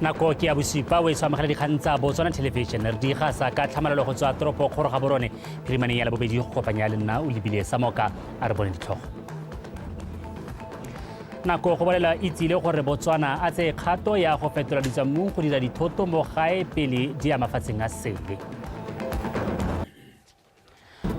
Nako ke ya bosupa. O e tshwamogela dikgang tsa Botswana Television, re di gasa ka tlhamalalo go tswa toropo kgoro ga borone phirimaneng ya Labobedi. Go kopanya le nna o lebile Samoka. A re bone ditlhogo. Nako go bolela e tsile gore Botswana a tseye kgato ya go fetola ditswammung go dira dithoto mo gae pele di ya mafatsheng a sele.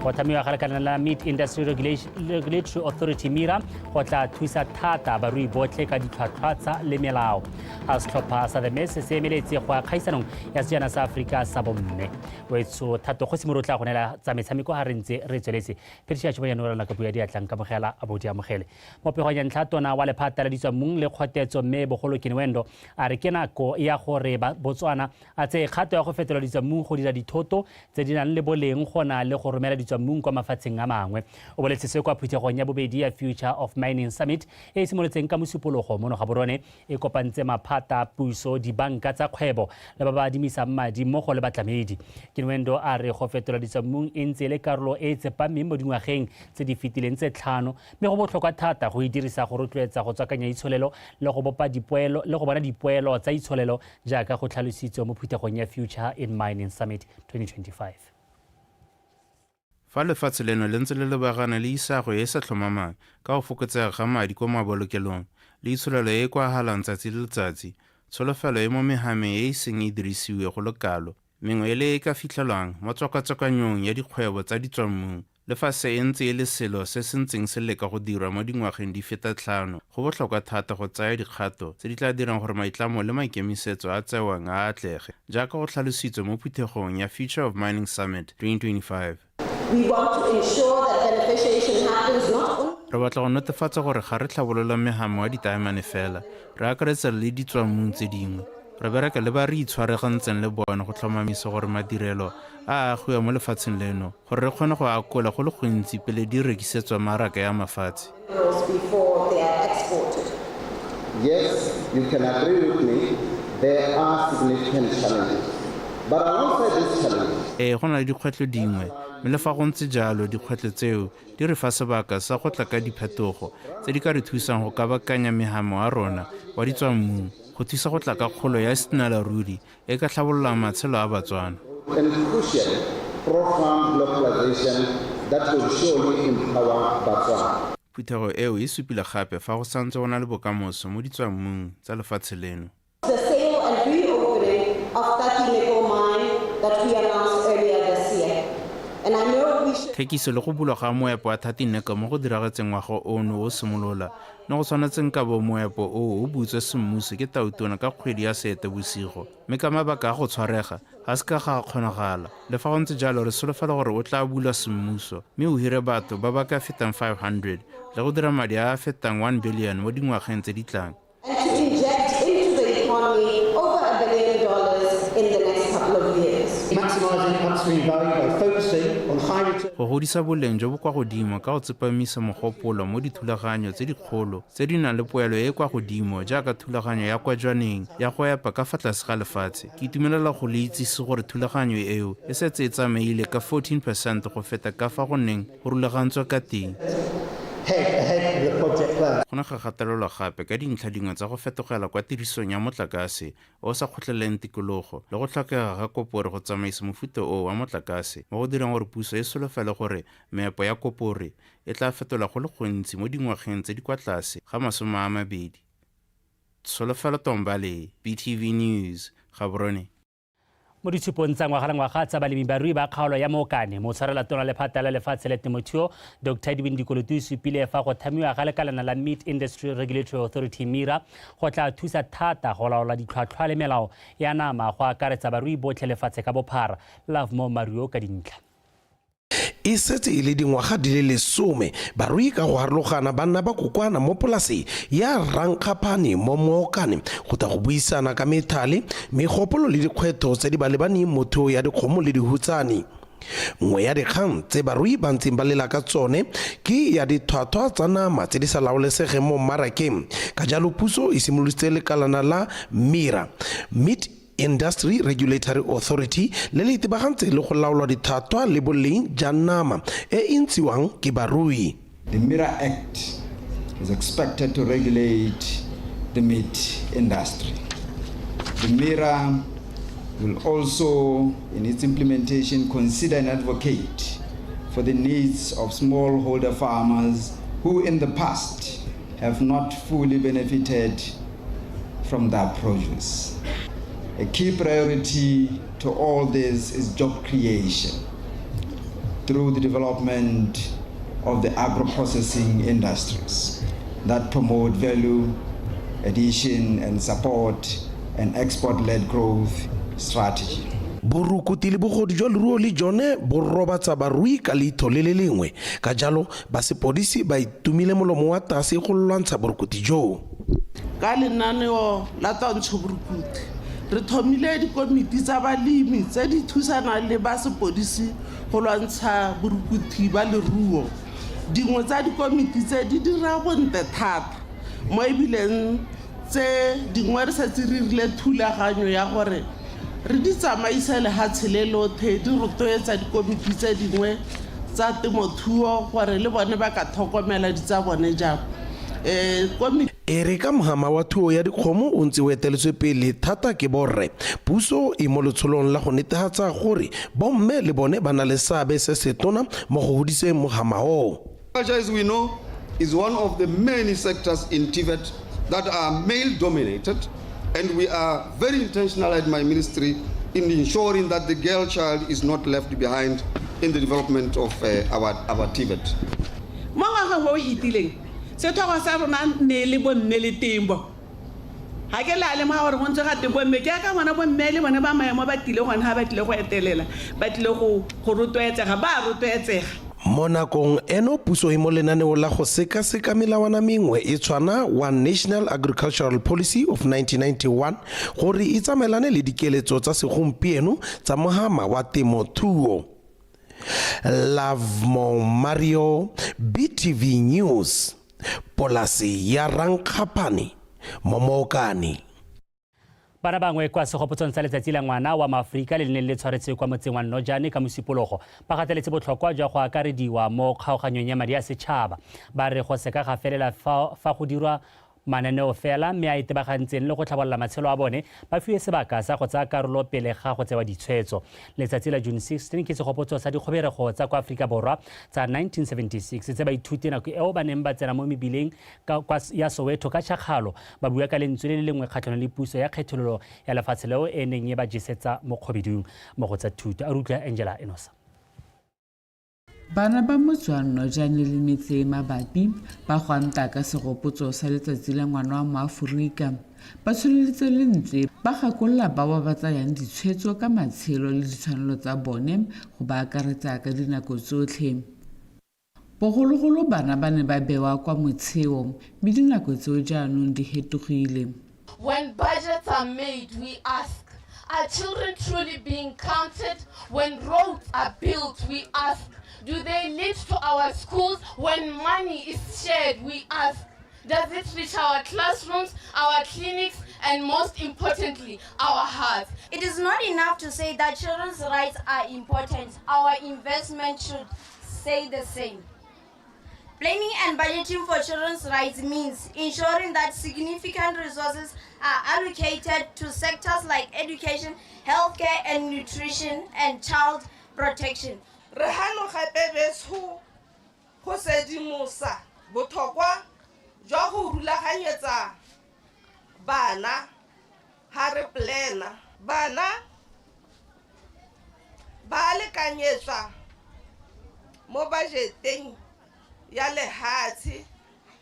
Go tlhamiwa ga lekalana la Meat Industry Regulatory Authority, MIRA, go tla thusa thata barui botlhe ka ditlhwatlhwa tsa le melao. A setlhopha sa The Mess se emeletse go ya kgaisanong ya Sejana sa Aforika sa Bomme. Wetso Thato Kgosi Moro tla go neela tsa metshameko ga re ntse re tsweletse. Phetiša Tšhobonyane o rana ka puo ya diatlang kamogela a bo di amogele. Mo pegong ya ntlha, tona wa lephata la ditswammung le kgotetso, mme Bogolo Kenewendo, a re ke nako ya gore Botswana a tseye kgato ya go fetola ditswammung go dira dithoto tse di nang le boleng go na le go romela ditswammung kwa mafatsheng a mangwe. O boletse se kwa phuthegong ya bobedi ya Future of Mining Summit e e simolotseng ka Mosupologo mono Gaborone, e kopantse maphata a puso, dibanka tsa kgwebo le ba ba adimisang madi mmogo le batlamedi. Kenwendo a re go fetola ditswammung e ntse e le karolo e e tsepameng mo dingwageng tse di fetileng tse 5, mme go botlhokwa thata go e dirisa go rotloetsa go tswakanya itsholelo le go bopa dipoelo le go bona dipoelo tsa itsholelo jaaka go tlhalositswe mo phuthegong ya Future in Mining Summit 2025. Fa lefatshe leno le ntse le lebagane le isago e e sa tlhomamang ka go fokotsega ga madi kwa mabolokelong le itsholelo e e koahalang tsatsi le letsatsi, tsholofelo e mo mehameng e e iseng e dirisiwe go le kalo, mengwe e le e e ka fitlhelwang mo tswakatswakanyong ya dikgwebo tsa ditswammung. Le fa se e ntse e le selo se se ntseng se leka go dirwa mo dingwageng di feta tlhano, go botlhokwa thata go tsaya dikgato tse di tla dirang gore maitlamo le maikemisetso a a tsewang a atlege, jaaka go tlhalositswe mo phuthegong ya Future of Mining Summit 2025. We want to ensure that beneficiation happens not only. Re batla go netefatsa gore ga re tlhabolola mehamo wa ditaemane fela, re akaretsa le ditswammung tse dingwe. Re bereka le ba re itshwaregantseng le bone go tlhomamisa gore madirelo a a agiwa mo lefatsheng leno gore re kgone go akola go le gontsi pele di rekisetswa maraka ya mafatshe. Yes, you can agree with me, there are significant challenges. But alongside these challenges, Ee, go na le dikgwetlho dingwe, mme le fa go ntse jalo dikgwetlho tseo di re fa sebaka sa go tla ka diphetogo tse di ka re thusang go kabakanya mehamo a rona wa ditswammung go thusa go tla ka kgolo ya sennalaruri e ka tlhabololang matshelo a Batswana. And crucially, profound localization that will surely empower Batswana. Phuthego eo e supile gape fa go santse go na le bokamoso mo ditswammung tsa lefatshe leno. The sale and reopening of Tati Nickel Mine that we announced earlier this year. And I know we should. Thekiso le go bulwa ga moepo wa Tati Nickel mo go diragetseng ngwaga ono o simolola, ne go tshwanetse nkabo moepo oo o butswe semmuso ke Tautona ka kgwedi ya Seetebosigo, mme ka mabaka a go tshwarega, ga se ka ga kgonagala. Le fa go ntse jalo, re solofela gore o tla bulwa semmuso mme o hire batho ba ba ka fetang 500 le go dira madi a a fetang 1 billion mo dingwageng tse di tlang. And to inject into the economy over $1 billion in the next couple of years. Maximising upstream value by focusing on high return. Go godisa boleng jo bo kwa godimo ka go tsepamisa mogopolo mo dithulaganyo tse dikgolo tse di nang le poelo e e kwa godimo jaaka thulaganyo ya kwa Jwaneng ya go epa ka fa tlase ga lefatshe. Ke itumelela go le itsise gore thulaganyo eo e setse e tsamaile ka 14 percent go feta ka fa go neng go rulagantswe ka teng. Go ne ga gatelelwa gape ka dintlha dingwe tsa go fetogela kwa tirisong ya motlakase o o sa kgotleleleng tikologo le go tlhokega ga kopore go tsamaisa mofuta oo wa motlakase, mo go dirang gore puso e solofele gore meepo ya kopore e tla fetola go le gontsi mo dingwageng tse di kwa tlase ga 20. Tsholofelo Tombale, BTV News, Gaborone. Mo ditshupong tsa ngwaga le ngwaga tsa balemi barui ba kgaolo ya Mookane, motshwarela tona lephata la lefatshe le temothuo Dr Edwin Dikoloti o supile fa go thamiwa ga lekalana la Meat Industry Regulatory Authority, MIRA, go tla thusa thata go laola ditlhwatlhwa le melao ya nama go akaretsa barui botlhe lefatshe ka bophara. Lovemore Mario ka dintlha. E setse e le dingwaga di le 10 barui ka go harologana ba nna ba kokwana mo polase ya Rankgaphane mo Mookane go tla go buisana ka methale, megopolo le dikgwetho tse di ba lebaneng mo thuo ya dikgomo le dihutsane. Nngwe ya dikgang tse barui ba ntseng ba lela ka tsone ke ya dithwathwa tsa nama tse di sa laolesegeng mo mmarakeng. Ka jalo puso e simolodisitse lekalana la MIRA, Meat Industry Regulatory Authority, le le itebagantseng le go laolwa dithatwa le boleng ja nama e e ntshiwang ke barui. The MIRA Act is expected to regulate the meat industry. The MIRA will also, in its implementation, consider and advocate for the needs of smallholder farmers who in the past have not fully benefited from their produce. A key priority to all this is job creation through the development of the agro-processing industries that promote value addition and support an export-led growth strategy. Borukuti le bogodu jwa leruo le jone bo robatsa barui ka leitho le le lengwe, ka jalo ba sepodisi ba itumile molomo wa tase go lwantsha borukuti joo. Ka lenaneo la twantsho borukuthi, re thomile dikomiti tsa balemi tse di thusanang le ba sepodisi go lwantsha borukuthi ba leruo. Dingwe tsa dikomiti tse di dira bontle thata, mo ebileng tse dingwe re setse re rile thulaganyo ya gore re di tsamaise lehatshe le lothe, di rotloetsa dikomiti tse dingwe tsa temothuo gore le bone ba ka tlhokomela di tsa bone jang. E re ka mohama wa thuo ya dikgomo o ntse o eteletswe pele thata ke borre, puso e mo letsholong la go netefatsa gore bomme le bone ba na le seabe se setona mo go godiseng mohama oo. Agriculture, as we know, is one of the many sectors in TVET that are male-dominated, and we are very intentional at my ministry in ensuring that the girl child is not left behind in the development of our TVET. Mo ngwageng o fetileng, setlhogo sa rona ne le bomme le temo. Ga ke la lemoga gore go ntse ga teng bomme, ke aka bona bomme le bone ba maemo ba tlile gone, ga ba tlile go etelela, ba tlile go rotloetsega, ba rotloetsega. Mo nakong eno puso e mo lenaneo la go sekaseka melawana mengwe e tshwana wa National Agricultural Policy of 1991 gore e tsamaelane le dikeletso tsa segompieno tsa mohama wa temothuo. Lovemore Mario, BTV News, polase ya Rankgapane, Momokane. Bana bangwe kwa segopotsong sa letsatsi la ngwana wa Maaforika le le neng le tshwaretswe kwa motseng wa Nojane ka Mosupologo ba gateletse botlhokwa jwa go akarediwa mo kgaoganyong ya madi a setšhaba. Ba re go seka ga felela fa go dirwa mananeo fela, mme a itebagantseng le go tlhabolola matshelo a bone, ba fiwe sebaka sa go tsaya karolo pele ga go tsewa ditshwetso. Letsatsi la June 16 ke segopotso sa dikgoberego tsa kwa Aforika Borwa tsa 1976 tse baithuti nako eo ba neng ba tsena mo mebileng ya Soweto ka tšhakgalo, ba bua ka lentswe le le lengwe kgatlhanong le puso ya kgethololo ya lefatshe leo e neng e ba jesetsa mo kgobedung. Mo go tsa thuto, a re utlwa Angela Enosa. Bana ba motse wa Nojane le metse e mabapi ba gwanta ka segopotso sa letsatsi la ngwana wa Moaforika. Ba tsholeditse lentswe ba gakolola bao ba tsayang ditshwetso ka matshelo le ditshwanelo tsa bone go ba akaretsa ka dinako tsotlhe. Bogologolo bana ba ne ba bewa kwa motsheo, mme dinako tseo jaanong di hetogile. When budgets are made, we ask, are children truly being counted? When roads are built, we ask, do they lead to our schools? When money is shared, we ask, does it reach our classrooms, our clinics, and most importantly, our hearts? It is not enough to say that children's rights are important. Our investment should say the same. Planning and budgeting for children's rights means ensuring that significant resources are allocated to sectors like education, healthcare and nutrition, and child protection. Re hano gape betsho go sedimosa botlhokwa jwa go rulaganyetsa bana ha re plana. Bana ba lekanyetswa mo budgeteng ya lehatshe,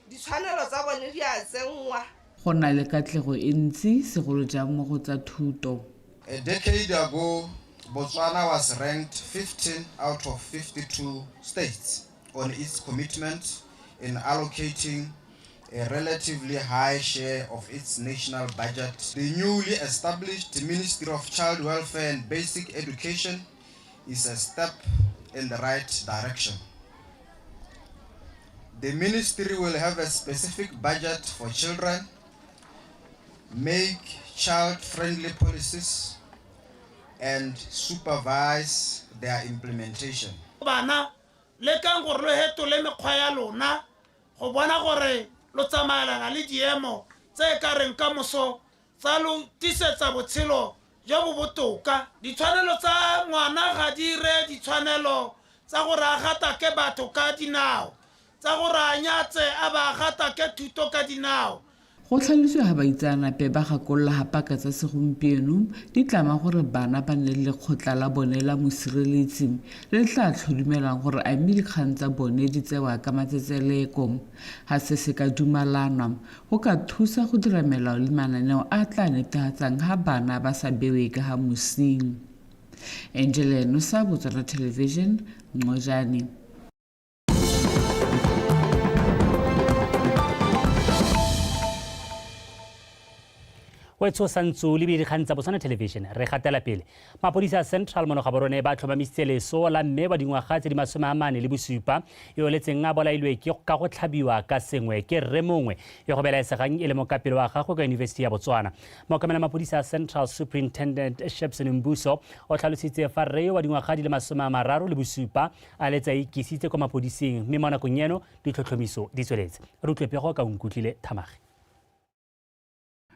ditshwanelo tsa bone di a tsenngwa. Go na le katlego e ntsi segolo jang mo go tsa thuto. A decade ago, Botswana was ranked 15 out of 52 states on its commitment in allocating a relatively high share of its national budget. The newly established Ministry of Child Welfare and Basic Education is a step in the right direction. The ministry will have a specific budget for children, make child-friendly policies, and supervise their implementation. Bana, lekang gore lo hetole mekgwa ya lona go bona gore lo tsamaelana le diemo tse e ka reng ka moso tsa lo tisetsa botshelo jo bo botoka. Ditshwanelo tsa ngwana ga di re ditshwanelo tsa gore a gatake batho ka dinao, tsa gore a nyatse a ba gatake thuto ka dinao. Go tlhalosiwa ga baitseanape ba gakolola ga paka tsa segompieno di tlama gore bana ba nne le lekgotla la bone la mosireletsi le le tla tlhodumelang gore a mme dikgang tsa bone di tsewa ka matsetseleko. Ga se se ka dumalanwa, go ka thusa go dira melao le mananeo a tla netefatsang ga bana ba sa bewe ka ga mosing. Angela Nosa, Botswana Television, Ncojane. Wetsho santse o lebile dikgang tsa Botswana Television. Re gatela pele. Mapodisa a Central mono Gaborone ba tlhomamisitse leso la mme wa dingwaga tse di 47 yo o letseng a bolailwe ke ka go tlhabiwa ka sengwe ke rre mongwe yo go belaesegang e le mokapelo wa gagwe kwa Yunibesithi ya Botswana. Mookamela mapodisa a Central Superintendent Shepson Mbuso o tlhalositse fa rre yo wa dingwaga di le 37 a letse a ikisitse kwa mapodising, mme mo nakong eno ditlhotlhomiso di tsweletse. Re utlwe pego ka Onkutlwile Thamage.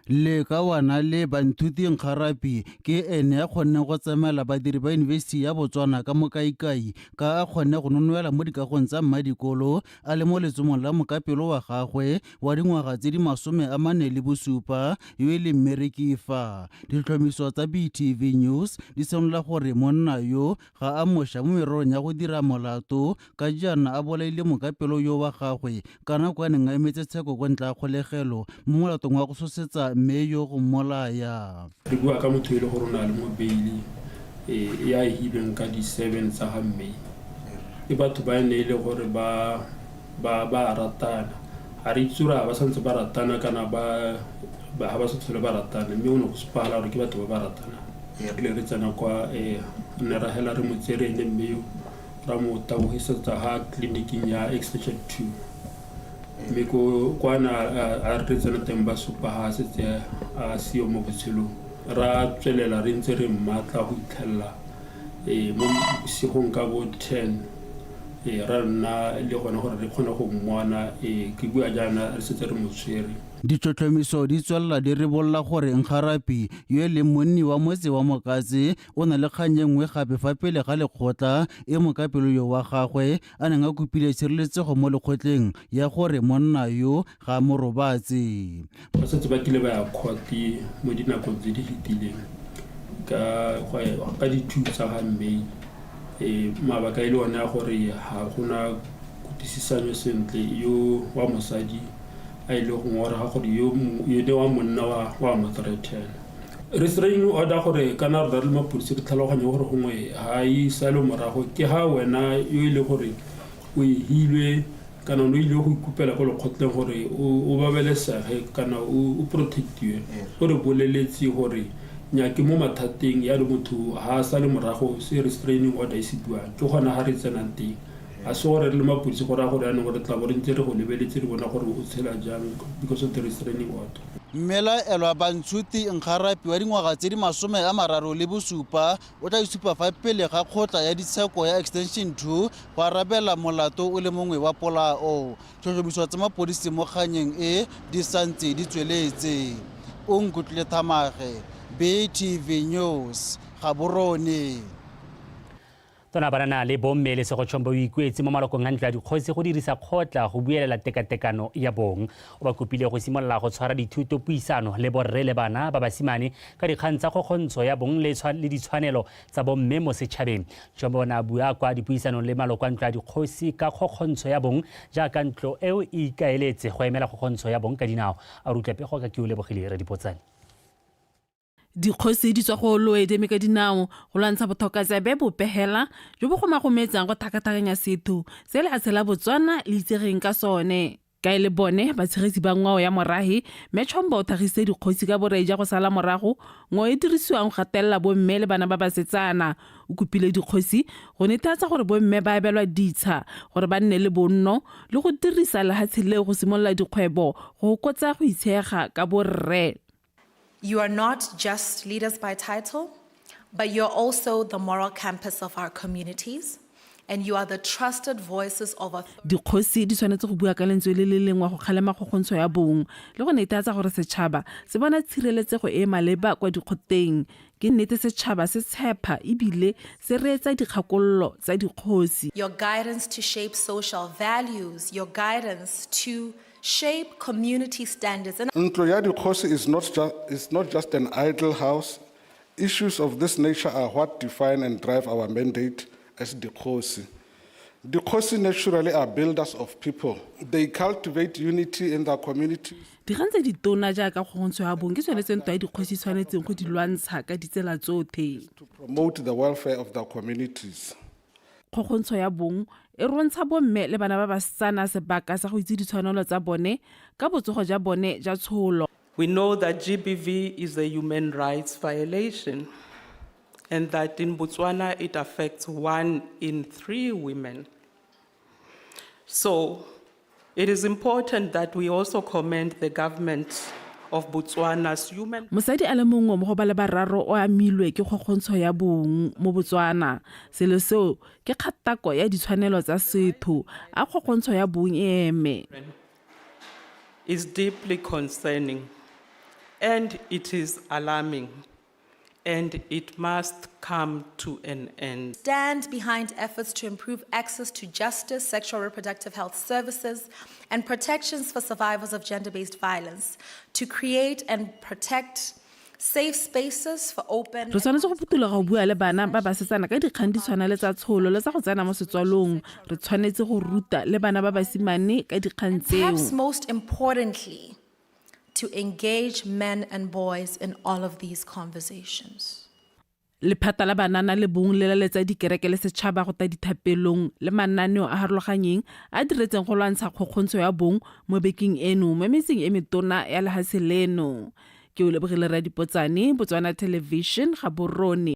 Lekawana le Banthuti Nkgarapi ke ene a kgonneng go tsamaela badiri ba Yunibesithi ya Botswana ka mokaikai ka a kgonne go nonowela mo dikagong tsa mmadikolo a le mo letsomong la mokapelo wa gagwe wa dingwaga tse di 47 yo e leng mmereki fa. Ditlhomiso tsa BTV News di senola gore monna yo ga a moša mo mererong ya go dira molato ka jaana a bolaile mokapelo yo wa gagwe ka nako a neng a emetse tsheko kwa ntle ga kgolegelo mo molatong wa go tshosetsa mme yo go mmolaya. Re bua ka motho e le gore o na le mo beile e a hilweng ka di-7 tsa ga May. Ke batho ba e ne e le gore ba ba ba ratana. Ga re itse gore a ba santse ba ratana kana ba ga ba sa tlhole ba ratana, mme o ne go supagala gore ke batho ba ba ratanang. Re rile re tsena kwa ne ra hela re mo tsere ene mme yo ra mo tabogisetsa ga tleliniking ya Extension 2, mme ko kwa na a re tsena teng ba supa ga a setse a seo mo botshelong. Ra tswelela re ntse re mmatla go itlhelela mo bosigong ka bo 10, ra nna le gone gore re kgone go mmona. Ke bua jaana re setse re mo tshwere. Ditlhotlhomiso di tswelela di ribolola gore Nkgarapi yo e leng monni wa motse wa Mokatse o na le kgang e nngwe gape fa pele ga lekgotla e mokapelo yo wa gagwe a neng a kopile tshireletsego mo lekgotleng ya gore monna yo ga a mo robatse. Ba setse ba kile ba ya court mo dinakong tse di fetileng ka di-2 tsa ga May, mabaka e le one a gore ga gona kutlwisisanyo sentle, yo wa mosadi a ile go ngorega gore yo yone wa monna wa mo threatena. Restraining order, gore kana rona re le mapodisi re tlhaloganye gore gongwe ga e sale morago, ke ga wena yo e le gore o e hilwe kana o ile go ikopela ko lekgotleng gore o babalesege kana o protectiwe, o re boleletse gore nya ke mo mathateng ya le motho ga a sale morago se restraining order e se buang, ke gona ga re tsenang teng. A se gore re le mapodisi go raya gore yanong re tla bo re ntse re go lebeletse re bona gore o tshela jang because of the restraining order. Mmelaelwa Bantshuti Nkgarapi wa dingwaga tse di 37 o tla itshupa fa pele ga kgotla ya ditsheko ya Extension 2 go arabela molato o le mongwe wa polao. Tlhotlhomiso tsa mapodisi mo kganyeng e di santse di tsweletse. O Nkutlwile Thamage, BTV News, Gaborone. Tona banana le bomme le Segotshombo o ikuetse mo malokong a ntlo ya dikgosi go dirisa kgotla go buelela tekatekano ya bong. O ba kopile go simolola go tshwara dithuto puisano le borre le bana ba basimane ka dikgang tsa kgokgontsho ya bong le ditshwanelo tsa bomme mo setšhabeng. Tshombo o ne a bua kwa dipuisanong le maloko a ntlo ya dikgosi ka kgokgontsho ya bong jaaka ntlo eo e ikaeletse go emela kgokgontsho ya bong ka dinao. A re utlwa pego ka ke o lebogile Radipotsane. Dikgosi di tswa go loedeme ka dinao go lwantsha botlhokatsebe bopegela jo bo gomagometsang go thakathakanya setho se lefatshe la Botswana le itsegeng ka sone. Ka e le bone batshegetsi ba ngwao ya morahe, Mme Chomba o tlhagisitse dikgosi ka borai ja go sala morago ngwao e dirisiwang go gatelela bomme le bana ba basetsana. O kopile dikgosi go netefatsa gore bomme ba abelwa ditsha gore ba nne le bonno le go dirisa lehatshe leo go simolola dikgwebo go fokotsa go itsheega ka borre. You are not just leaders by title, but you're also the moral compass of our communities. And you are the trusted voices of authority. Dikgosi di tshwanetse go bua ka lentswe le le lengwe go kgalema kgokgontsho ya bong le go netefatsa gore setšhaba se bona tshireletsego e e maleba kwa dikgoteng. Ke nnete setšhaba se tshepha ebile se reetsa dikgakololo tsa dikgosi. Your guidance to shape social values, your guidance to shape community standards. And Ntlo ya dikgosi is not, is not just an idle house. Issues of this nature are what define and drive our mandate as dikgosi. Dikgosi naturally are builders of people. They cultivate unity in their communities. Dikgang tse ditona jaaka kgokgontsho ya bong ke tsone tse ntwa ya dikgosi e tshwanetseng go di lwantsha ka ditsela tsothe. To promote the welfare of their communities. Kgokgontsho ya bong e rontsha bomme le bana ba basetsana sebaka sa go itse ditshwanelo tsa bone ka botsogo ja bone ja tsholo. We know that GBV is a human rights violation and that in Botswana it affects 1 in 3 women. So it is important that we also commend the government of Botswana's human Mosadi a le mongwe mo go ba le bararo o amilwe ke kgokgontsho ya bong mo Botswana. Selo seo ke kgatako ya ditshwanelo tsa setho. A kgokgontsho ya bong e eme. Is deeply concerning and it is alarming and it must come to an end. Stand behind efforts to improve access to justice, sexual reproductive health services, and protections for survivors of gender-based violence, to create and protect safe spaces for open Re tshwanetse go phuthuloga go bua le bana ba basetsana ka dikgang di tshwana le tsa tsholo le tsa go tsena mo setswalong. Re tshwanetse go ruta le bana ba basimane ka dikgang tseo. Perhaps most importantly, to engage men and boys in all of these conversations. Lephata la banana le bong le laletsa dikereke le setšhaba go tla dithapelong le mananeo a harologanyeng a diretseng go lwantsha kgokgontsho ya bong mo bekeng eno mo metseng e metona ya lehatshe leno. Ke o lebogile Radipotsane, Botswana Television, Gaborone.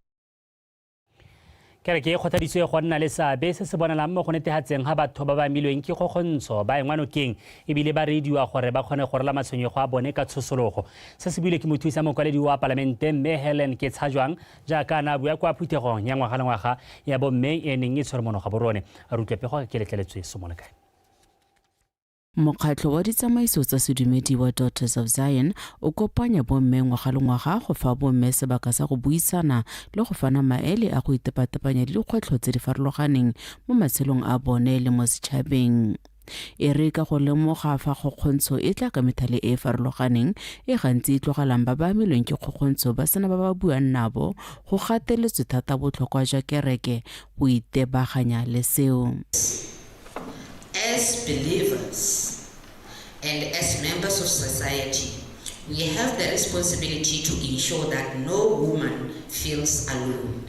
Kereke e kgothaditswe go nna le seabe se se bonalang mo go netefatseng ga batho ba ba amilweng ke kgokgontsho ba engwa nokeng ebile ba reediwa gore ba kgone go rola matshwenyego a bone ka tshosologo. Se se buile ke mothusa mokwaledi wa palamente mme Helen Ketshajwang jaaka a ne a bua kwa phuthegong ya ngwaga le ngwaga ya bomme e neng e tshwere mono Gaborone. A re utlwe pego ke letleletswe Somolekae. Mokgatlho wa ditsamaiso tsa sedumedi wa Daughters of Zion o kopanya bomme ngwaga le ngwaga go fa bomme sebaka sa go buisana le go fana maele a go itepatepanya le dikgwetlho tse di farologaneng mo matshelong a bone le mo setšhabeng. E re ka go lemoga fa kgokgontsho e tla ka methale e e farologaneng e gantsi e tlogelang ba ba amilweng ke kgokgontsho ba sena ba ba buang nabo, go gateletswe thata botlhokwa jwa kereke go itebaganya le seo. As believers and as members of society, we have the responsibility to ensure that no woman feels alone.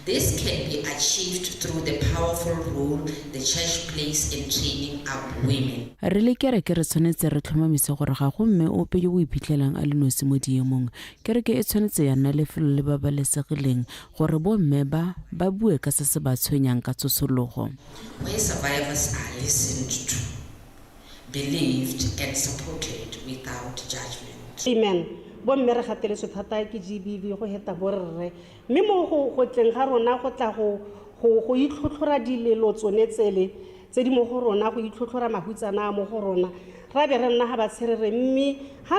This can be achieved through the powerful role the church plays in training up women. Re le kereke re tshwanetse re tlhomamise gore ga go mme ope yo o iphitlhelang a le nosi mo diemong. Kereke e tshwanetse ya nna lefelo le babalesegileng gore bomme ba ba bue ka se se ba tshwenyang ka tshosologo. Where survivors are listened to, believed and supported without judgment. Amen. Bomme re gateletswe thata ke GBV go heta borre. Mme mo go tleng ga rona go tla go itlhotlhora dilelo tsone tsele tse di mo go rona, go itlhotlhora mahutsana a mo go rona. Ra be re nna ga ba tsherere, mme ha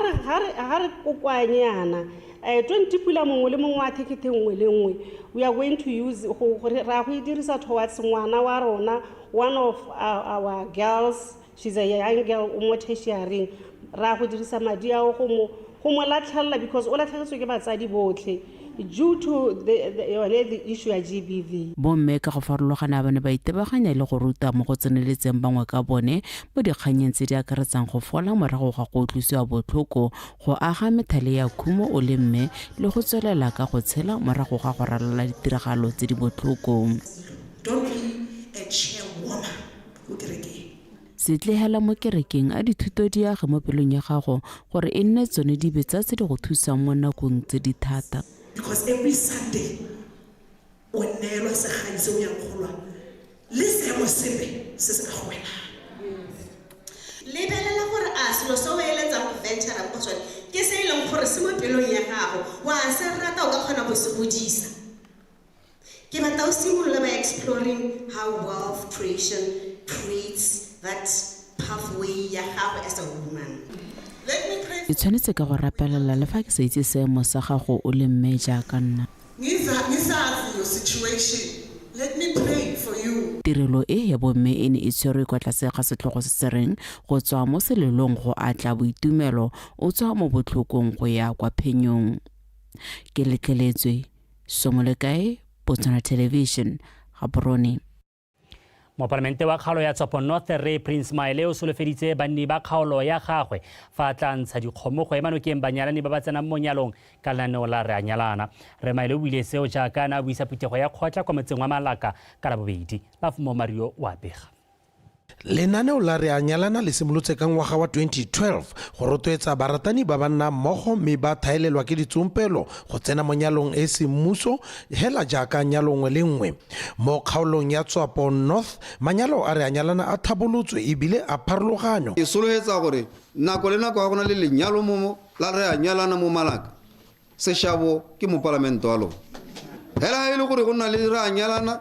re kokoanyana, 20 pula mongwe le mongwe wa thekete nngwe le nngwe, we are going to use go, go, ra go e dirisa towards ngwana wa rona, one of our girls, she's a young girl, o mo tertiary. Ra go dirisa madi ao go mo latlhelela because o latlhegetswe ke batsadi botlhe due to yone the issue ya GBV. Bomme ka go farologana ba ne ba itebaganya le go ruta mo go tseneletseng bangwe ka bone mo dikganyeng tse di akaretsang go fola morago ga go utlwisiwa botlhoko, go aga methale ya khumo o le mme le go tswelela ka go tshela morago ga go ralala ditiragalo tse di botlhoko. Don't be a chair warmer ko kerekeng. Setlegela mo kerekeng a dithuto di age mo pelong ya gago gore e nne tsone dibetsa tse di go thusang mo nakong tse di thata. Because every Sunday o neelwa segai se o yang go lwa le seemo sepe se se ka go welang. Lebelela gore a selo se o eletsang go venture mo go sone ke se e leng gore se mo pelong ya gago, wa se rata, o ka kgona go se godisa. Ke batla o simolola by exploring how wealth creation creates that pathway ya gago as a woman. Ke tshwanetse ka go rapelela le fa ke sa itse seemo sa gago o le mme jaaka nna. Ngizazi your situation. Let me pray for you. Tirelo e ya bomme e ne e tshwerwe kwa tlase ga setlhogo se se reng Go tswa mo selelong go atla boitumelo, o tswa mo botlhokong go ya kwa phenyong. Ke letleletswe, Somolekae, Botswana Television, Gaborone. Mopalamente wa kgaolo ya Tswapo North Rre Prince Maele o solofeditse banni ba kgaolo ya gagwe fa a tla ntsha dikgomo go ema nokeng banyalani ba ba tsenang mo nyalong ka lenaneo la Re a Nyalana. Rre Maele o buile seo jaaka a ne a buisa phuthego ya kgotla kwa motseng wa Malaka ka Labobedi. Lafmo Mario o a bega. Lenaneo la Re a Nyalana le simolotse ka ngwaga wa 2012 go rotloetsa baratani ba ba nnang mmogo mme ba thaelelwa ke ditsompelo go tsena mo nyalong e semmuso hela jaaka nyalo nngwe le nngwe. Mo kgaolong ya Tswapo North, manyalo a Re a Nyalana a thabolotswe ebile a pharologanyo. Ke solohetsa gore nako le nako ga go na le lenyalo mo la Re a Nyalana mo Malaka, Seshabo ke mopalamente wa lona. Hela ha e le gore go nna le re a nyalana,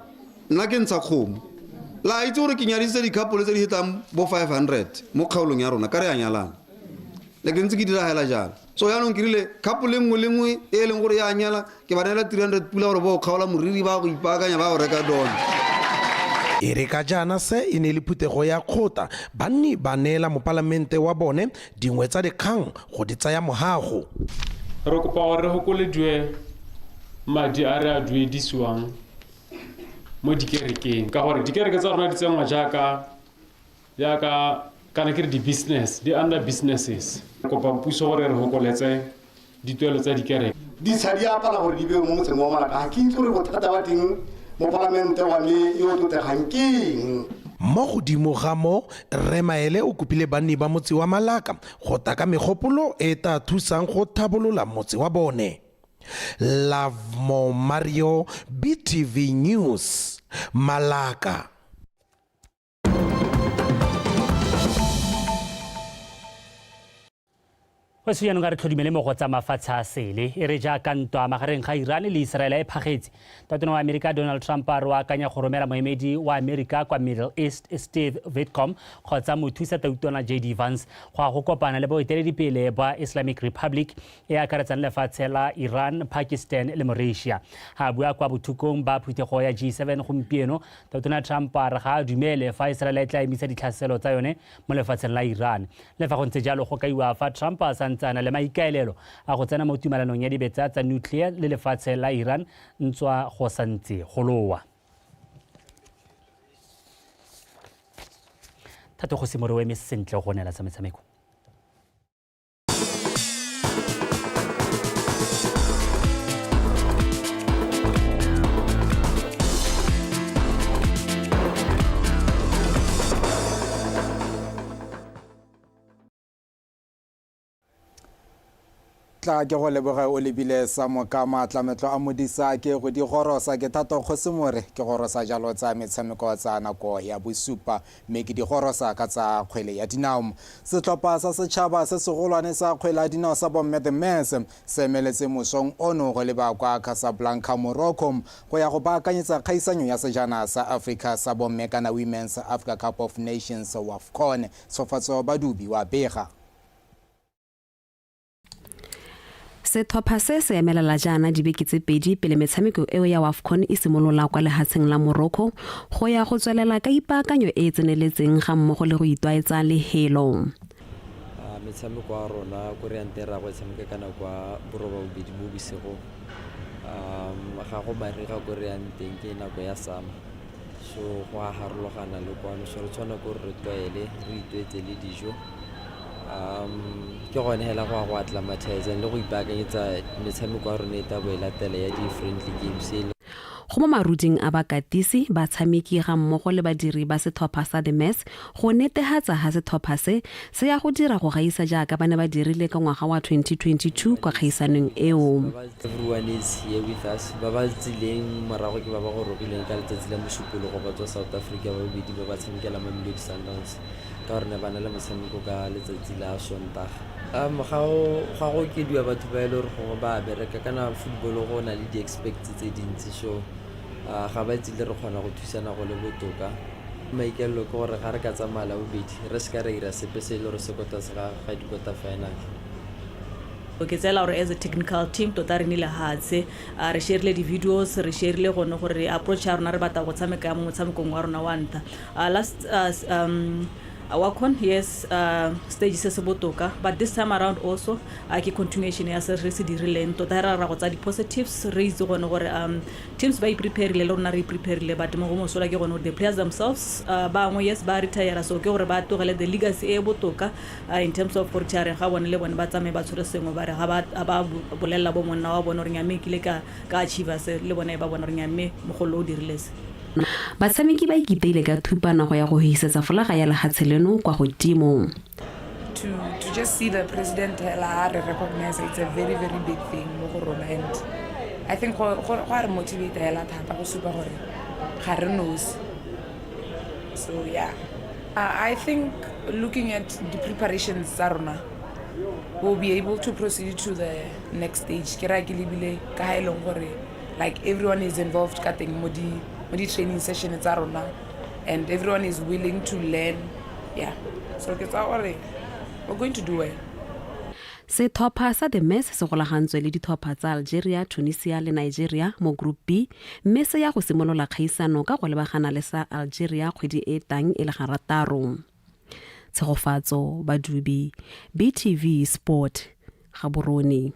nna ke ntsha kgomo. La itse gore ke nyadisitse dikapole tse di fetang bo 500 mo kgaolong ya rona ka re a nyalana. Le ke ntse ke dira hela jalo. So jaanong ke rile couple nngwe le nngwe e e leng gore ya nyala ke ba neela 300 pula gore ba o kgaola moriri ba go ipaakanya ba go reka done. E re ka jaana se e ne e le phuthego ya kgotla, banni ba neela mopalamente wa bone dingwe tsa dikgang go di tsaya mogago. Re kopa gore re hokolediwe madi a re a duedisiwang mo dikerekeng ka gore dikereke tsa rona di tsenngwa jaaka jaaka kana ke re di-business di under businesses. Kopa puso gore re hokoletse dituelo tsa dikereke. Ditsha di a pala gore di bewe mo motseng wa Malaka. Ga ke itse gore bothata ba teng mopalamente wa me yo o tlotlegang ke eng. Mo godimo ga moo, Rre Maele o kopile banni ba motse wa Malaka go tla ka megopolo e e tla thusang go tlhabolola motse wa bone. Lovemore Mario, BTV News, Malaka. Go se jaanong a re tlhodumele mo go tsa mafatshe a sele e re jaaka ntwa magareng ga Iran le Israel e phagetse. Tatona wa Amerika Donald Trump a re o akanya go romela moemedi wa Amerika kwa Middle East Steve Witkoff kgotsa mothusa tautona JD Vance go ya go kopana le boeteledipele ba Islamic Republic e akaretsang lefatshe la Iran, Pakistan le Mauritius. Ga a bua kwa bothukong ba phuthego ya G7 gompieno, Tautona Trump a re ga a dumele fa Israel e tla emisa ditlhaselo tsa yone mo lefatsheng la Iran. Le fa go ntse jalo, go kaiwa fa Trump a santse a na le maikaelelo a go tsena mo tumalanong ya dibetsa tsa nuclear le lefatshe la Iran ntswa go santse go lowa. Thato go simore o eme sentle go neela tsa metshameko. Tla ke go leboge o lebile sa moka maatlametlo a modisa ke go di gorosa ke Thato Kgosimore ke gorosa jalo tsa metshameko tsa nako ya bosupa mme ke di gorosa ka tsa kgwele ya dinao. Setlhopha sa setšhaba se segolwane sa kgwele ya dinao sa bomme The Mets se emeletse mosong ono go leba kwa Casablanca, Morocco go ya go baakanyetsa kgaisanyo ya sejana sa Africa sa bomme kana Women's Africa Cup of Nations, WAFCON. Tshofatso Badubi wa bega. Sethopha se se emelela jaana dibeke tse pedi pele metshameko eo ya WAFCON e simolola kwa lehatsheng la Morocco go ya go tswelela ka ipaakanyo e e tseneletseng ga mmogo le go itwaetsa lehelo. Metshameko ya rona ko re yang teng ra go e tshameka ka nako ya borobabobedi mo bosigong. Ga go mariga ko re yang teng ke nako ya summer, so go a harologana le kwano, so re tshwana ke gore re tlwaele re itwetse le dijo. Ke gone hela go ya go acclimatize le go ipaakanyetsa metshameko ya rona e tla bo e latela ya di-friendly games e. Go mo maruding a bakatisi, batshameki ga mmogo le badiri ba sethopha sa The Mets go netehatsa ha sethopha se se ya go dira go gaisa jaaka ba ne ba dirile ka ngwaga wa 2022 kwa kgaisanong eo. Everyone is here with us. Ba ba tsileng morago ke ba ba gorogileng ka letsatsi la Mosupologo ba tswa South Africa, ba babedi ba ba tshamekela Mamelodi Sundowns ka gore ne ba na le motshameko ka letsatsi la Sontaga. Ga go okediwa batho ba e le gore gongwe ba bereka kana football go na le di-expects tse dintsi, so Ga ba tsile re kgona go thusana go le botoka. Maikaelelo ke gore ga re ka tsamaya la bobedi re seka ra ira sepe se e le gore se ko tlase ga di-quarter final. Ke tseela gore as a technical team tota re nile hatshe, re sharile di-videos, re sharile gone gore approach ya rona re batla go tshameka mo motshamekong wa rona wa ntlha. Last WAFCON, yes, stage se se botoka, but this time around also ke continuation ya se re se dirileng. Tota ra ra go tsaya di-positives, re itse gone gore teams ba ipreparile le rona re ipreparile, but mo go mosola ke gone gore the players themselves, bangwe yes ba retire, so ke gore ba tlogele the legacy e botoka in terms of go retireng ga bone, le bone ba tsamaye ba tshwere sengwe, ba re ga ba bolelela bo monna wa bone gore mme kile ka achieve se, le bone ba bona gore mme mogolo o dirile se. Batshameki ba ikiteile ka thupana go ya go hisetsa folaga ya lehatshe leno kwa godimo. To just see the president hela re recognize, it's a very, very big thing mo go rona, and I think go a re motivate hela thata go supa gore ga re nosi. So yeah, I think looking at the preparations tsa rona, we'll be able to proceed to the next stage. Ke raya ke lebile ka ha e leng gore like everyone is involved ka teng mo di training session tsa rona, and everyone is willing to learn. Yeah, so ke tsaya gore we're going to do well. Setlhopha sa The Mess se golagantswe le ditlhopha tsa Algeria, Tunisia le Nigeria mo Group B, mme se ya go simolola kgaisano ka go lebagana le sa Algeria kgwedi e tang e le garataro. Tshegofatso Badubi, BTV Sport, Gaborone.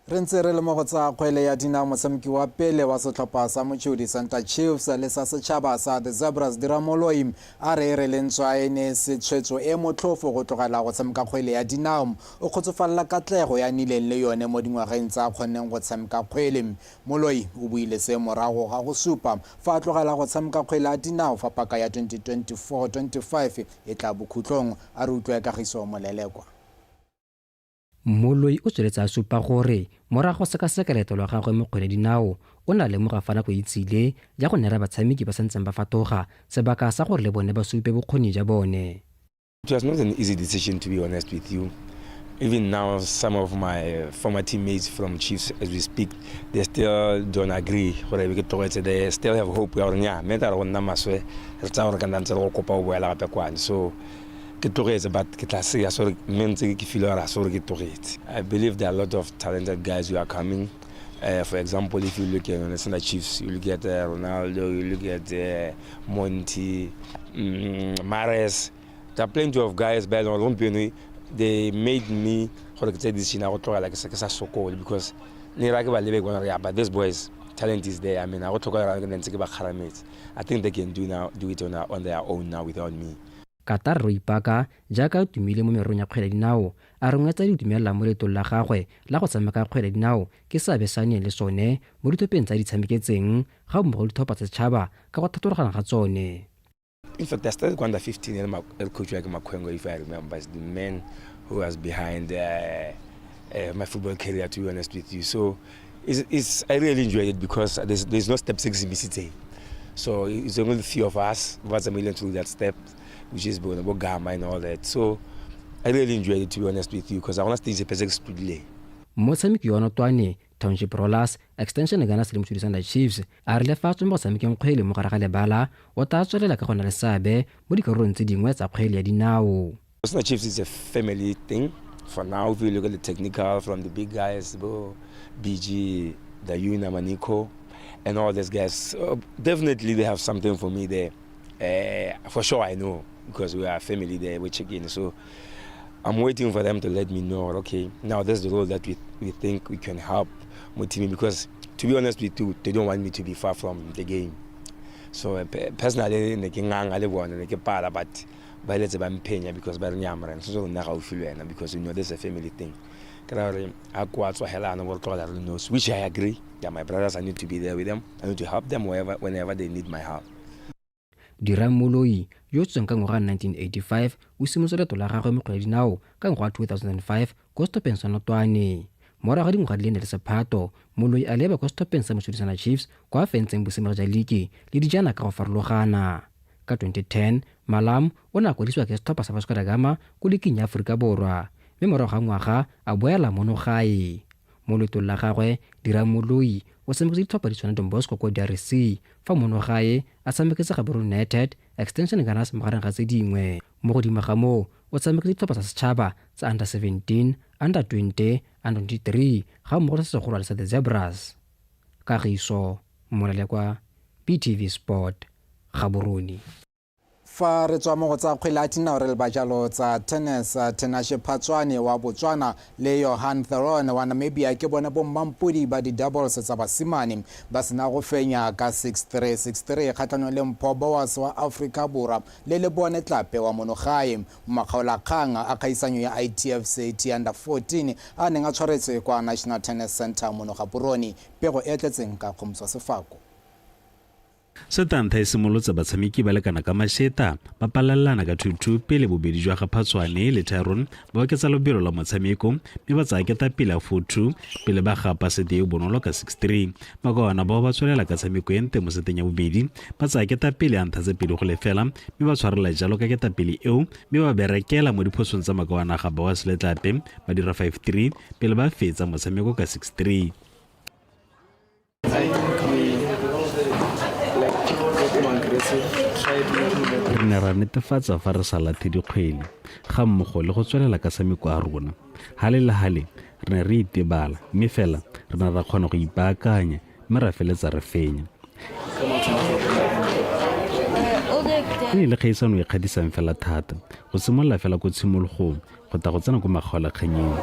Re ntse re le mo go tsa kgwele ya dinao. Motshameki wa pele wa setlhopha sa Mochudi Center Chiefs le sa setšhaba sa The Zebras, Dira Moloi, a re e re le ntswa e ne se tshwetso e motlhofo go tlogela go tshameka kgwele ya dinao, o kgotsofalela katlego ya nnileng le yone mo dingwageng tsa kgonneng go tshameka kgwele. Moloi o buile se morago ga go supa fa a tlogela go tshameka kgwele ya dinao fa paka ya 2024-25 e tla bokhutlong. A re utlwe Kagiso Molelekwa. Moloi o tsweletse a supa gore morago sekaseka leeto la gagwe mo kgwele dinao, o na lemoga fa nako e tsile ya go neela batshameki ba santseng ba fatoga sebaka sa gore le bone ba supe bokgoni ja bone. It was not an easy decision, to be honest with you. Even now, some of my former teammates from Chiefs, as we speak, they still don't agree. Gore ke tlogetse, they still have hope ya gore nya mme tla re go nna maswe re tsaya gore ka nna ntse re go kopa o boela gape kwane. So ke tlogetse, but ke tla se ya sorry, mme ntse ke feel gore sorry ke tlogetse. I believe there are a lot of talented guys who are coming. For example, if you look at the Chiefs, you look at Ronaldo, you look at Monty, Mares. There are plenty of guys, but they made me gore ke tseye decision ya go tlogela ke sa sokole, because ne ra ke ba lebe bona, yeah, but this boys talent is there. I mean, I go tlhoka gore ntse ke ba kgarametse. I think they can do it on their own now without me. Katar Roipaka jaaka a tumile mo mererong ya kgwele dinao, a re nngwe tsa di dumelela mo leetong la gagwe la go tshameka kgwele dinao ke seabe sa neng le sone mo ditlhopheng tsa di tshameketseng ga mmogo le ditlhopha tsa setšhaba ka go thatologana ga tsone. In fact, I started under 15 el coach like Makwengo, if I remember, is the man who was behind my football career, to be honest with you. So I really enjoyed it because there's no step 6 in BCT. So it's only the few of us who are million through that step, which is Bono, Gama and all that. So I really enjoyed it, to be honest with you, because I want to stay in the. Motshameki wa Notwane Township Rollers, Extension Ghana le Mochudi Center Chiefs, a re le fa tswe mo go tshamekeng kgwele mo gare ga lebala, o tla tswelela ka go na le seabe mo dikarolong tse dingwe tsa kgwele ya dinao. Center Chiefs is a family thing. For now, if you look at the technical from the big guys, Bo, BG, Dayuna, Maniko, and all these guys, definitely they have something for me there. For sure, I know, because we are a family there, we check in. So I'm waiting for them to let me know, okay, now that's the role that we think we can help Motimi, because to be honest with you, they don't want me to be far from the game. So personally, ne ke nganga le bona, ne ke pala, but ba eletse ba mphenya because ba re nyamra, so nna gaufi le wena, because you know this is a family thing. Ke ra gore a kwa tswa hela ana bo tlogela re nosi, which I agree. Yeah, my brothers, I need to be there with them. I need to help them whenever they need my help. Dirang Moloi yo tsweng ka ngwaga 1985 o simolotse leeto la gagwe mo kgwele dinao ka ngwaga 2005 ko setlhopheng sa Notwane. Morago ga dingwaga di le nne le sephato, Moloi a leba kwa setlhopheng sa Mochudi Center Chiefs kwa a fentseng bosimega jwa liki le dijana ka go farologana. Ka 2010, Malam o ne a kwadisiwa ke setlhopha sa Vasco da Gama ko liking ya Aforika Borwa, mme morago ga ngwaga a boela mono gae. Mo leetong la gagwe, Dirang Moloi o tshameketse ditlhopha di tshwana Don Bosco kwa DRC, fa mono gae a tshameketse Gaborone United, Extension Gunners magareng ga tse dingwe. Mo godimo ga moo, o tshameketse ditlhopha tsa setšhaba tsa under 17, under 20, under 23 ga mmogo le se segolwane sa The Zebras. Kagiso Molalekwa, BTV Sport, Gaborone. Fa re tswa mo go tsa kgwele ya dinao re leba jalo tsa tennis. Tinashe Phatswane wa Botswana le Johan Theron wa Namibia ke bone bommampodi ba di-doubles tsa basimane ba sena go fenya ka 6-3 6-3 kgatlhanong le Mpho Boas wa Afrika Borwa le Lebone Tlape wa monogae mo makgaolakgang a kgaisanyo ya ITF CT under 14 a neng a tshwaretswe kwa National Tennis Centre mono Gaborone. Pego e tletseng ka Kgomotso Sefako. Setantha e simolotse batshameki ba lekana ka masheta, ba palelelana ka 2-2 pele bobedi jwa ga Phatshwane le Tyron ba oketsa lobelo la motshameko mme ba tsaya ketapele ya 4-2 pele ba gapa sete e bonolo ka 6-3. Makawana bao ba tswelela ka tshameko e nte mo seteng ya bobedi, ba tsaya ketapele ya ntlha tse 2-0 mme ba tshwarela jalo ka ketapele eo mme ba berekela mo diphosong tsa makawana ga Boas le Tlape ba dira 5-3 pele ba fetsa motshameko ka 6-3. I think we, like, people got more aggressive, tried making the Re ne ra netefatsa fa re sa lathe dikgwele ga mmogo le go tswelela ka tshameko a rona. Hale le hale re ne re itebala mme fela re ne ra kgona go ipaakanya mme ra feletsa re fenya. E ne le kgaisano e kgadisang fela thata go simolola fela ko tshimologong go tla go tsena ko makgaolakganyeng.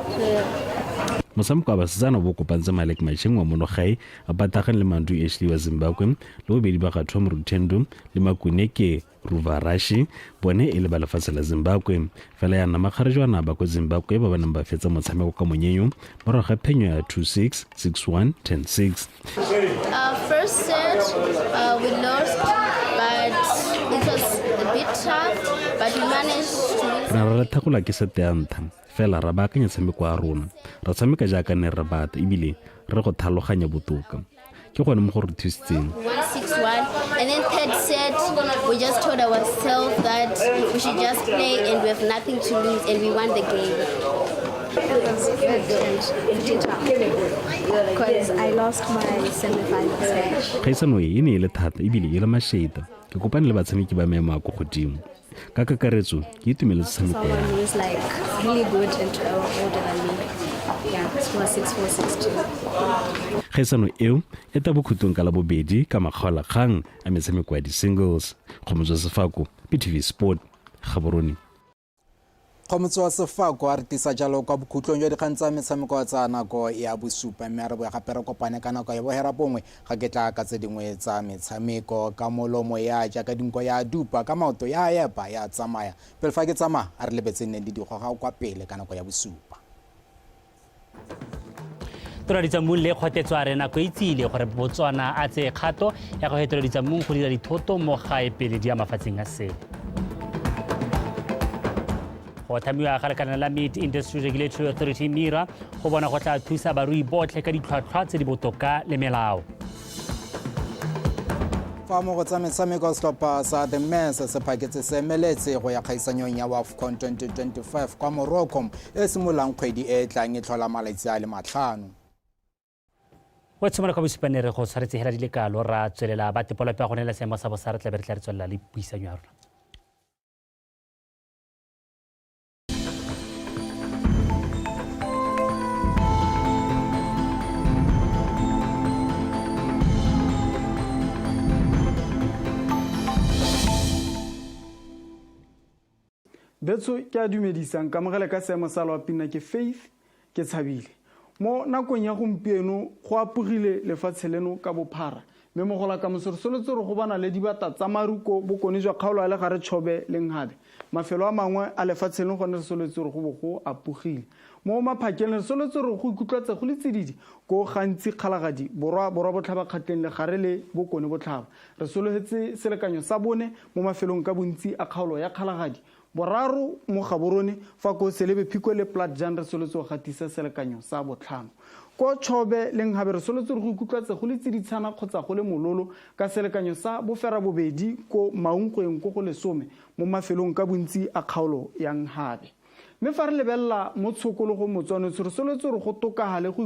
Motshameko wa basetsana bo kopantse Malek Macheng wa monogae a patagane le Mandu Ashley wa Zimbabwe le bobedi ba ga Tom Rutendo le Makuneke Ruvarashi bone e le ba lefatshe la Zimbabwe. Fela ya nna makgarejwana ba ko Zimbabwe ba ba neng ba fetsa motshameko ka monyenyo morago ga phenyo ya 2-6, 6-1, 10-6. First set we lost, but it was a bit tough, but we managed to win. Re ne ra latlhegelwa ke sete ya ntlha, fela ra baakanya tshameko ya rona. Ra tshameka jaaka ne re batla ebile re go tlhaloganya botoka. Ke gone mo go re thusitseng. 1-6-1, and then third set we just told ourselves that we should just play and we have nothing to lose, and we won the game. It was good and pretty tough because I lost my semi-finals match. Kgaisano e e ne e le thata ebile e le mašeta. Ke kopane le batshameki ba maemo a ko godimo. Ka kakaretso ke itumeletse tshameko ya Someone who is like really good and older than me. Yeah, it was 6-4, 6-2. Kgaisano eo e tla bokhutlong ka Labobedi ka makgaolakgang a metshameko ya di-singles. Kgomotso Sefako, BTV Sport, Gaborone. Kgomotso wa Sefako a re tlisa jalo kwa bokhutlong jwa dikgang tsa metshameko tsa nako ya bosupa, mme a re boe gape re kopane ka nako ya bohera bongwe ga ke tla ka tse dingwe tsa metshameko. Ka molomo ya jaaka dinko ya dupa, ka maoto ya epa ya tsamaya. Pele fa ke tsamaya a re lebetse nne le digoga kwa pele ka nako ya bosupa. Tona Ditsammung le kgotetso a re nako e tsile gore Botswana a tseye kgato ya go fetola ditsammung go dira dithoto mo gae pele di ya mafatsheng a sele. Go tlhamiwa ga lekala la Meat Industry Regulatory Authority MIRA go bona go tla thusa barui botlhe ka ditlhwatlhwa tse di botoka le melao. Fa mo go tsa metshameko, setlhopha sa The Mess se phaketse se emeletse go ya kgaisanyong ya WAFCON 2025 kwa Morocco e simololang kgwedi e e tlang e tlhola malatsi a le 5. Go tshimolola kwa bosupane re go tshwaretse hela di le kalo ra tswelela ba tepolope go neela seemo sa bosa re tla be re tla re tswelela le puisanyo ya rona. Betso ke a dumedisang kamogele ka seemo sa loapina ke Faith ke tshabile. Mo nakong ya gompieno go apogile lefatshe leno ka bophara, mme mo go la kamoso re solotse re go bana le dibata tsa maru ko bokone jwa kgaolo ya Legare Chobe le Nghabe. Mafelo a mangwe a lefatshe leno gone re solotse re go bo go apogile. Mo maphakeng re solotse re go ikutlwatse go le tsididi ko gantsi Kgalagadi, borwa, borwa botlhaba kgatleng legare le bokone botlhaba. Re sologetse selekanyo sa bone mo mafelong ka bontsi a kgaolo ya Kgalagadi, boraro mo Gaborone, fa ko Selebe Phikwe le Platjan re solotse go gatisa selekanyo sa botlhano. Ko Chobe le Nghabe re solotse re go ikutlwatse go le tsiditshana kgotsa go le mololo ka selekanyo sa bofera bobedi ko Maung go yeng ko go lesome mo mafelong ka bontsi a kgaolo ya Nghabe. Mme fa re lebelela mo tshokologong Motswana re solotse re go tokagale go